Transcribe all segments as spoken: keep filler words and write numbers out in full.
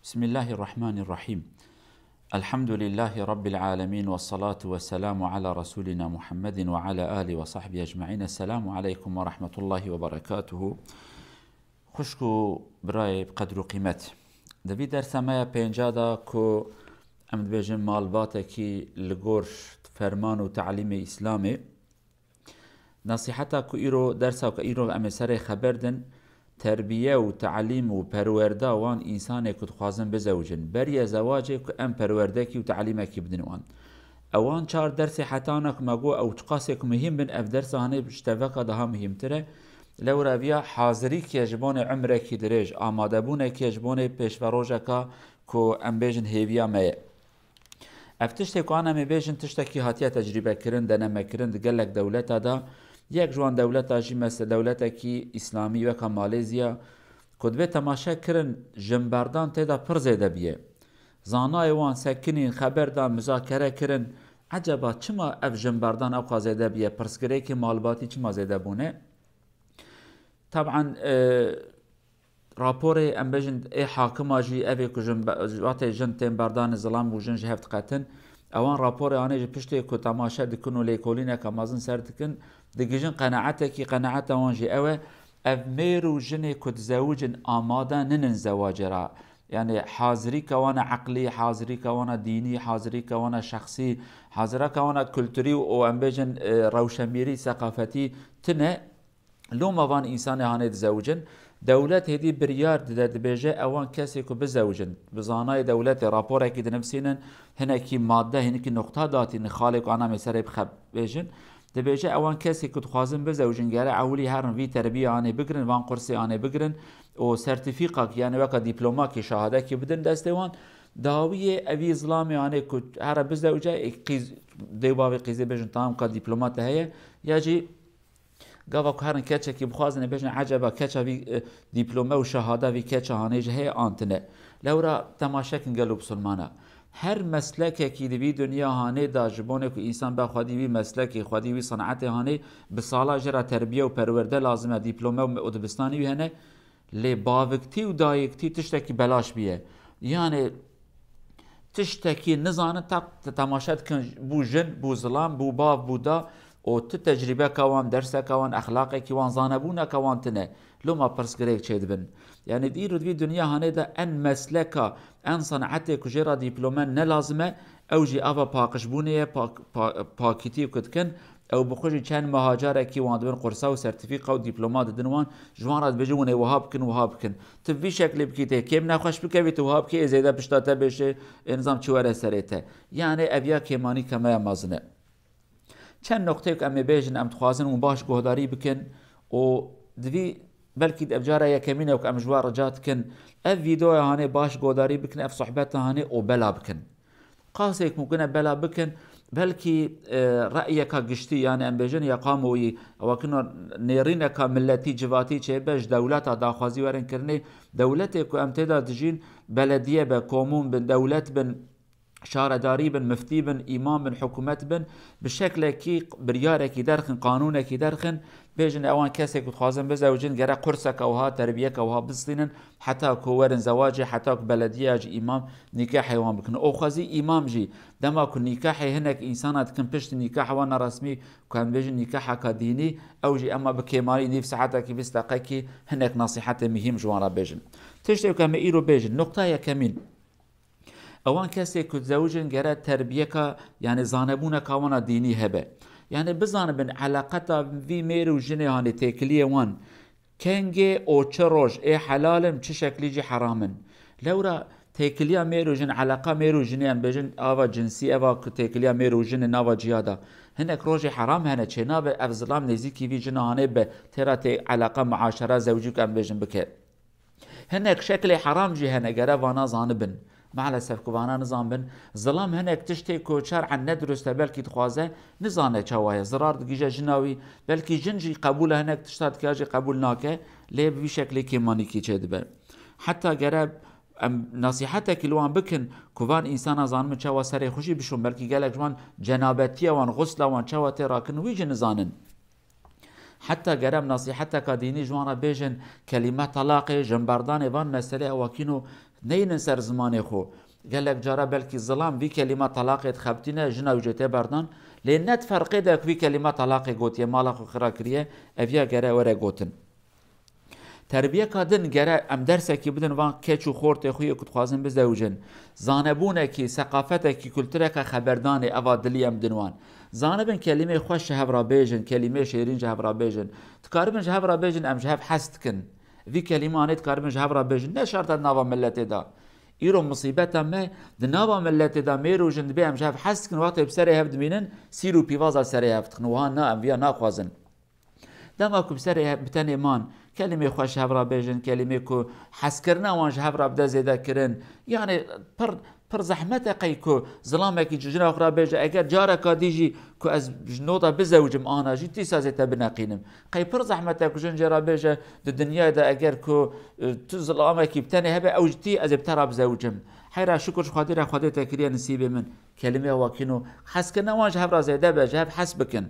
بسم الله الرحمن الرحيم. الحمد لله رب العالمين، والصلاة والسلام على رسولنا محمد وعلى آله وصحبه أجمعين. السلام عليكم ورحمة الله وبركاته. Xwişk û birayê bi qedr û qîmet. Di vî dersa me ya pênca de ku em dibêjin malbatekî li gor ferman û te'lîmê Îslamê, Nesîheta ku îro, dersa ku îro em ê serê xeber din, terbiye û te'lîm û perwerda wan însanê ku dixwazin bizewicin. Beriye zewacê ku em perwerdekî û te'lîmekî bidin wan. Ewan çar dersê hetana ku me got ew çiqasê ku muhîm bin, ev dersa hanê ji teveka daha muhîmtir e. Lewra viya hazirîkiye ji bonê umrekî dirêj, amadebûnekiye ji bonê pêşverojeka ku em bêjin hêviya me ye. Ev tiştê ku an em ê bêjin tiştekî hatiye tecrîbekirin, denemekirin di gelek dewleta de. Yek ji wan dewleta jî mes-, dewletekî îslamî weka Malêzya ku dibe temaşe kirin, jinberdan tê de pir zêde biye. Zanayê wan sekinîn, xeber dan, muzakere kirin. Eceba çima ev jinberdan ewqas zêde biye? Pirsgirêkê malbatî çima zêde bûne? Taban, e, raporê, em bêjin, ê hakima jî, ev ê ku jin be-, watê jin tên berdanê zilam û jin ji hev diqetin. Ewan raporê anê ji piştê ku temaşe dikin û lêkolîneke mezin ser dikin, digihîjin qenaetekî, qenaeta wan jî ew e, ev mêr û jinê ku dizewicin amade ninin zewacê re. Yani hazirîka wan a eqlî, hazirîka wan a dînî, hazirîka wan a şexsî, hazirîka wan a kulturî û em bêjin, e, rewşenbîrî, seqafetî tine. Loma van însanê hanê dizewicin, dewlet hêdî biryar dide, dibêje ewan kesê ku bizewicin, bi zanayê dewletê raporekî dinivsînin, hinekî madde, hinekî nuqta datînin, xalê ku ana mêserê bixebêjin. Dibêje ewan kesê ku dixwazin bizewicin, gere ewilî herin vî terbiya anê bigirin, van qursê anê bigirin û sertîfîkakî, yani weka dîplomakî, şahadekî bidin destê wan. Dawiyê evî zilamê anê ku here bizewice, ê qîz, dê û bavê qîzê bêjin tamam ka dîploma te heye, ya jî gava ku herin keçekî bixwazin ê bêjin, eceba keça vî, e, dîplome û şahada vî keça hanê jî heye an tine. Lewra temaşekin gelo bisilmana. Her meslekekî di vî dinya hanê de ji bonê ku însan be xwedî vî meslekê, xwedî vî senetê hanê, bi sala jê re terbiye û perwerde lazim e, dîplome û, û dibistanî wî hene. Lê baviktî û dayiktî tiştekî belaş biye. Yani tiştekî nizanin, tak te-, temaşe dikin, bû jin, bû zilam, bû bav, bû da, û tu tecrîbeka wan, derseka wan, exlaqekî wan, zanebûneka wan tine. Loma pirsgirêk çêdibin. Yani di îro di vî dinya hanê de en mesleka, en sanetê ku jê re dîplome ne lazim e, ew jî ava paqijbûnê ye, pak-, pa-, pakîtî ku dikin, ew bi xwe jî çend meha carekî wan dibin qursa û sertîfîka û dîploma didin wan, ji wan re dibêjin, hûn ê wiha bikin, wiha bikin. Tu vî şeklê bikî tê kêm nexweş bikevî, tu wiha bikî ê zêde pişta te bêşê, ê nizam çi were serê te. Yani ev ya kêmanîka me ya mezin e. Çend noqteyek em ê bêjin, em dixwazin hûn baş guhdarî bikin û di vî, belkî ev cara yekemîn e ku em ji we rica dikin, ev vîdeoya hanê baş guhdarî bikin, ev sohbeta hanê û bela bikin. Qasêk mumkin e bela bikin, belkî, e, reyeka giştî, yani em bêjin ya kamuoyî, ewa kino nêrîneka milletî, civatî çêbe, ji dewleta daxwazî werin kirinê, dewletê ku em tê de dijîn, belediye be, komûn bin, dewlet bin, şaredarî bin, miftî bin, îmam bin, hikûmet bin, bi şeklekî, biryarekî derxin, qanûnekî derxin, bêjin ewan kesê ku dixwazin bizewicin, gere qurseke wiha, terbiyeke wiha bistînin, heta ku werin zewacê, heta ku belediyeya jî îmam nîkehê wan bikin. Û xwezî îmam jî, dema ku nîkehê hinek însana dikin piştî nîkeha wan neresmî, ku em bêjin nîkeheka dînî, ew jî ema bi kêmarî nîv saetekî, bîst deqekî hinek nesîhetê muhîm ji wan re bêjin. Tiştê ku em ê îro bêjin, nuqta yekemîn. Ewan kesê ku dizewicin gere terbiyeka, yani zanebûneka wana dînî hebe. Yani bizanibin eleqeta vî mêr û jinê, hanê têkiliyê wan kengê û çi roj ê helal in, çi şeklî jî heram in. Lewra têkiliya mêr û jin, eleqa mêr û jinê, em bêjin ava cinsî, eva ku têkiliya mêr û jin in nava ciya de. Hinek rojê heram hene, çênabe ev zilam nêzîkî vî jina hanê be, têra tê eleqa, muaşera, zewcî ku em bêjin bike. Hinek şeklê heram jî hene, gere vana zanibin. Maalesef ku vana nizanbin. Zilam hinek tiştê ku şer'en ne dirust e, belkî dixwaze, nizane çawa ye. Zirar digije jina wî, belkî jin jî qebûl e, hinek tişta dike jî qebûl nake, lê bi vî şeklê kêmanîkî çêdibe. Heta gere em nasîhetekî li wan bikin ku van însana zanibin çawa serê xwe jî bişon, belkî gelek ji wan cenabetiya wan, xusla wan çawa tê rakin, wî jî nizanin. Heta gere em nasîheteka dînî ji wan re bêjin, kelîme talaqê, jinberdanê, van meselê ewakîno neynin ser zimanê xwe. Gelek cara belkî zilam vî kelîma talaqê dixebitîne, jina wî jê tê berdan. Lê ne di ferqê de ku vî kelîma talaqê gotiye, mala xwe xira kiriye, ev ya gere were gotin. Terbiyeka din gere em dersekî bidin van keç û xortê xwe yê ku dixwazin bizewicin. Zanebûnekî, seqafetekî, kultureke xeberdanê eva dilî em din wan. Zanibin kelîmê xweş ji hev re bêjin, kelîmê şêrîn ji hev re bêjin. Dikaribin ji hev re bêjin, em ji hev hes dikin. Vî kelîmanê dikaribin ji hev re bêjin. Ne şert e di nava miletê de. Îro misîbeta me di nava miletê de mêr û jin dibê em ji hev hes dikin, wextê bi serê hev dimînin, sîr û pîvaza serê hev dixin. Wiha na, em viya naxwazin. Dema ku bi serê hev, bi tenê man, kelîmê xweş ji hev re bêjin, kelîmê ku hezkirina wan ji hev re bide zêde kirin. Yanî pir, pir zehmet e qey ku zilamekî ji jina xwe re bêje, eger careka dî jî ku ez ji nota bizewicim ana jî, dîsa ez ê te bineqînim. Qey pir zehmet e ku jin jê re bêje, di dinyayê de eger ku, e, tu zilamekî bi tenê hebe, ew jî dî ez ê bi te re bizewicim. Heyra şukur ji Xwedê re, Xwedê te kiriye nisîbê min. Kelîmê ewakîno, hezkirina wan ji hev re zêde be, ji hev hes bikin.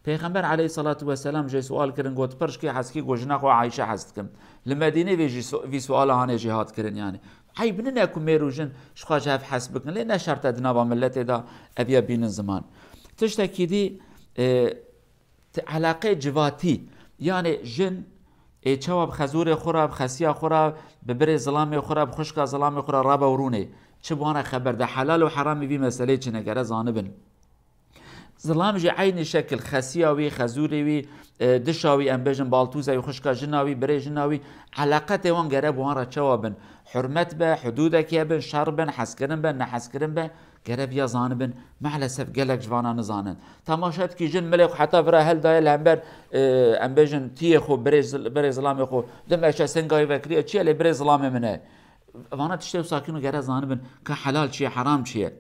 Pêxember aleyhisselatu vesselam jê sual kirin, got, pir ji kê hez dikî? Got, jina xwe Ayşe hez dikim. Li Medînê vê jî su-, vî suala hanê jê hat kirin yanî. Eyb nine ku mêr û jin ji xwe ji hev hes bikin, lê ne şert e di nava miletê de ev ya bînin ziman. Tiştekî dî, e, ti eleqeyê civatî, yanî jin ê çawa bi xezûrê xwe re, bi xesiya xwe re, bi birê zilamê xwe re, bi xwişka zilamê xwe re rabe û rûnê. Çi bi wan re xeber de, helal û heramî vî meselê çi ne, gere zanibin. Zilam jî eynî şekil xesiya wî, xezûrê wî, e, dişa wî, em bêjin baltûza wî, xwişka jina wî, birê jina wî, eleqetê wan gere bi wan re çawa bin? Hurmet be, hudûdekê bin, şer bin, hezkirin be, nehezkirin be, gere viya zanibin. Maalesef gelek ji vana nizanin. Temaşe dikî jin milê xwe heta vira heldaye li hember, e, em bêjin tiyê xwe, birê zil-, birê zilamê xwe, dimeşe singa wî vekiriye, çi ye lê birê zilamê min e. Vana tiştê wisa kîno gere zanibin ka helal çi ye, heram çi ye.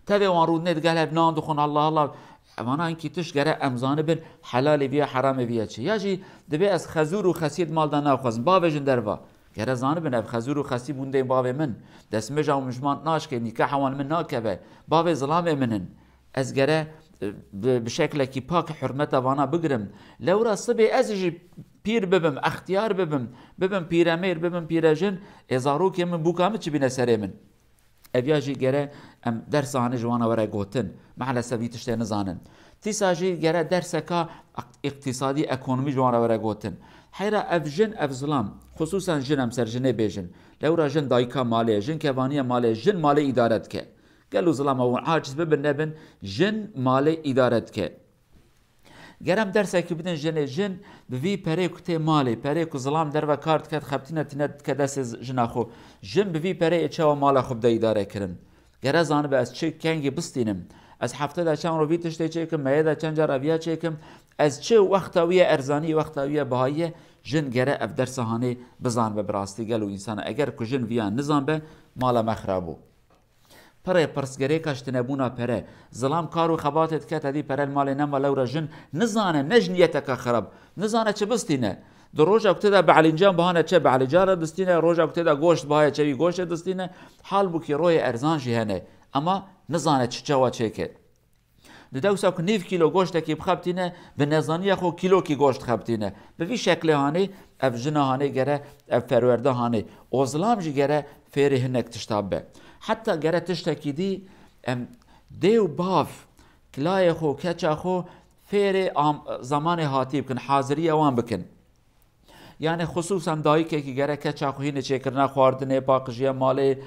Tevê wan rûdinê digel hev nan dixwin, Allah Allah. Evana hinkî tişt gere em zanibin, helalê viya, heramê viya çi. Ya jî dibê ez xezûr û xesiyê di mal de naxwazim. Bavêjin derva. Gere zanibin ev xezûr û xesî bûn dê bavê min. Destmêja wan min ji man naşkê, nîkaha wan min nakeve. Bavê zilamê min in. Ez gere, e, bi, bi şeklekî pak hurmeta vana bigirim. Lewra sibê ez jî pîr bibim, extiyar bibim, bibim pîremêr, bibim pîrejin, ê zarokê min, bûka min çi bîne serê min. Ev ya jî gere em dersa hanê ji wana were gotin. Maalesef vî tiştê nizanin. Tîsa jî gere derseka iq-, îqtîsadî, ekonomî ji wana were gotin. Heyra ev jin, ev zilam, xisûsan jin, em ser jinê bêjin. Lewra jin dayika malê ye, jin kevaniya malê ye, jin malê îdare dike. Gelo zilama wan aciz bibin nebin, jin malê îdare dike. Ger em dersekî bidin jinê, jin bi vî perê ku tê malê, perê ku zilam derve kar dike, dixebitîne, tîne dike destê z-, jina xwe. Jin bi vî perê ê çawa mala xwe bide îdare kirin? Gere zanibe ez çi kengî bistînim? Ez hefte de çend roj vî tiştê çêkim, meyê de çend cara viya çêkim? Ez çi wexta wî ye erzanî, wexta wî ye bihayî ye? Jin gere ev dersa hanê bizanibe bi rastî gelo însana. Eger ku jin viya nizanbe, mala me xirab bû. Pirê pirsgirêka ji tinebûna pere. Zilam kar û xebatê dike, tedî pere li malê nema, lewra jin nizane, ne ji niyeteke xirab. Nizane çi bistîne. Di roja ku tê de behlîncan bihane çe behlîcan re distîne, roja ku tê de goşt bihaye çe wî goştê distîne. Halbûkî royê erzan jî hene. Ema nizane çi çawa çêke. Di dewsa ku nîv kîlo goştekî bixebitîne, bi nezaniya xwe kîlokî goşt dixebitîne. Bi vî şeklê hanê, ev jina hanê gere, ev perwerde hanê. Û zilam jî gere fêrê hinek tişta bibe. Heta gere tiştekî dî, em, dê û bav, kilayê xwe, keça xwe fêrê am-, zemanê hatî bikin, haziriya wan bikin. Yanî xisûsan dayikekî gere keça xwe hînê çêkirina xwarinê, paqijiya malê,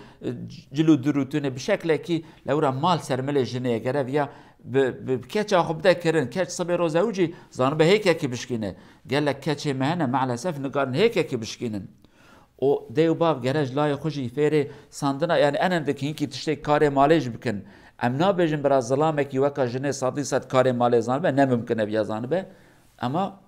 cil û dirûtinê bi şeklekî lewra mal ser milê jinê ye. Gere viya bi, bi, bi keça xwe bide kirin. Keç sibê roz ewicî zanibe hêkekî bişkîne. Gelek keçê me hene, maalesef nikarin hêkekî bişkînin. Û dê û bav gere ji layê xwe jî fêrê sandina, yanî enen dikî hinkî tiştê karê malê jî bikin. Em nabêjin bira zilamekî weka jinê sedî sed karê malê zanibe, ne mimkin e viya zanibe. Ema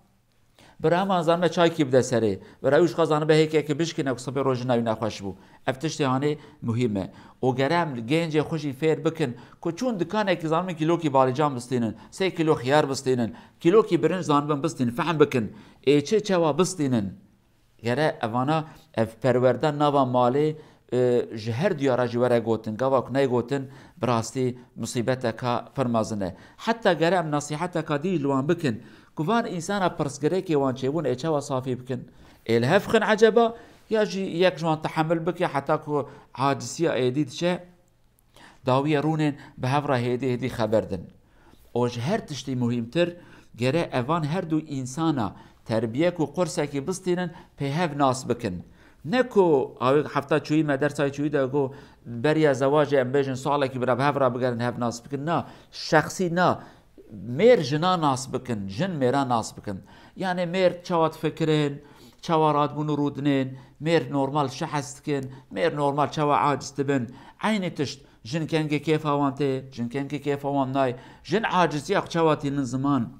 Bira, ema zanime çaykî bide serê. Bira, ew ji xwe zanibe hêkekî bişkîne ku sibê roj jina wî nexweş bû. Ev tiştê hanê muhîm e. Û gere em li gencê xwe jî fêr bikin ku çûn dikanekî zanimin kîlokî balîcan bistînin, sê kîlo xiyar bistînin, kîlokî birinc zanibin bistînin, fehm bikin. Ê çi çawa bistînin? Gere evana ev perwerda nava malê, e, ji her duyara jî were gotin. Gava ku neyê gotin, bi rastî musîbeteka pir mezin e. Heta gere em nasîheteka dî li wan bikin Ku van însana pirsgirêkê wan çêbûn ê çawa safî bikin? Ê li hev xin eceba? Ya jî yek ji wan tehemil bike heta ku acisiya êdî diçe? Dawiya rûnên bi hev re hêdî hêdî xeber din. Û ji her tiştî muhîmtir, gere evan her du însana terbiyek û qursekî bistînin, pê hev nas bikin. Ne ku awê hefta çûyî me dersay çûyî de got, beriya zewacê em bêjin salekî bira bi hev re bigerin hev nas bikin. Na, şexsî na. Mêr jina nas bikin, jin mêra nas bikin. Yanê mêr çawa difikirin, çawa radibûn û rûdinên, mêr normal çi hez dikin, mêr normal çawa aciz dibin. Eynî tişt, jin kengê kêfa wan tê, jin kengê kêfa wan nayê. Jin aciziya xwe çawa tînin ziman?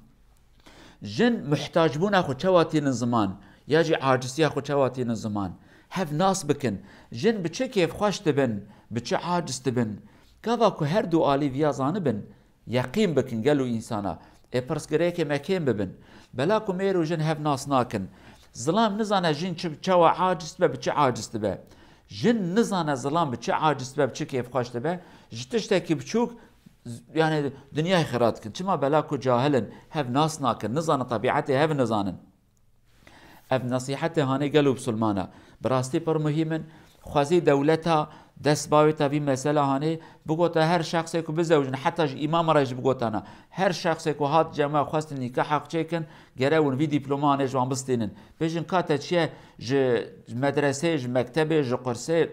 Jin muhtacbûna xwe çawa tînin ziman? Ya jî aciziya xwe çawa tînin ziman? Hev nas bikin. Jin bi çi kêfxweş dibin, bi çi aciz dibin? Gava ku her du alî viya zanibin, yeqîn bikin gelo însana. Ê pirsgirêkê me kêm bibin. Bela ku mêr û jin hev nas nakin. Zilam nizane jin çi, çawa aciz dibe, bi çi aciz dibe. Jin nizane zilam bi çi aciz dibe, bi çi kêfxweş dibe. Ji tiştekî biçûk, z-, yani dinyayê xira dikin. Çima? Bela ku cahil in, hev nas nakin, nizanin, tebietê hev nizanin. Ev nesîhetê hanê gelo bisilmana. Bi rastî pir muhîm in. Xwezî dewleta dest bawêta vî mesela hanê bigota her şexsê ku bizewicin, heta ji îmama re jî bigotana. Her şexsê ku hat cema xwestin nîkah heq çêkin, gere hûn vî dîploma hanê ji wan bistînin. Bêjin ka te çi ye ji medresê, ji mektebê, ji qursê,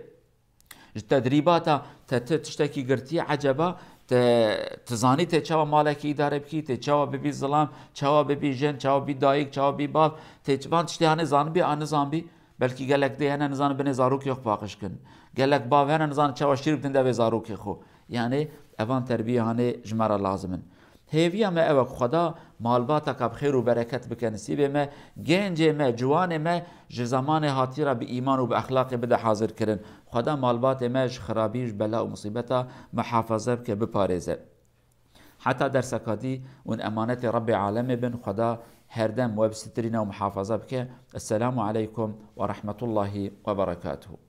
ji tedrîbata te ti tiştekî girtiye eceba, te, tu zanî tê çawa malekî îdare bikî, tê çawa bibî zilam, çawa bibî jin, çawa bibî dayik, çawa bibî bav, tê ç-, van tiştê hanê zanibî an nizanbî, belkî gelek dê hene nizanin binê zarokê xwe paqij kin. Gelek bav hene nizanin çawa şîr bidin devê zarokê xwe. Yanê evan terbiyê hanê ji me re lazim in. Hêviya me ew e ku Xweda malbateka bi xêr û bereket bike nisîbê me, gencê me, ciwanê me ji zemanê hatî re bi îman û bi exlaqê bide hazir kirin. Xweda malbatê me ji xirabî, ji bela û musîbeta muhafaze bike, biparêze. Heta derseka dî hûn emanetê Rebbê Alemê bin, Xweda herdem we bisitirîne û muhafaze bike. Esselamu aleykum ve rahmetullahi ve berekatuhu.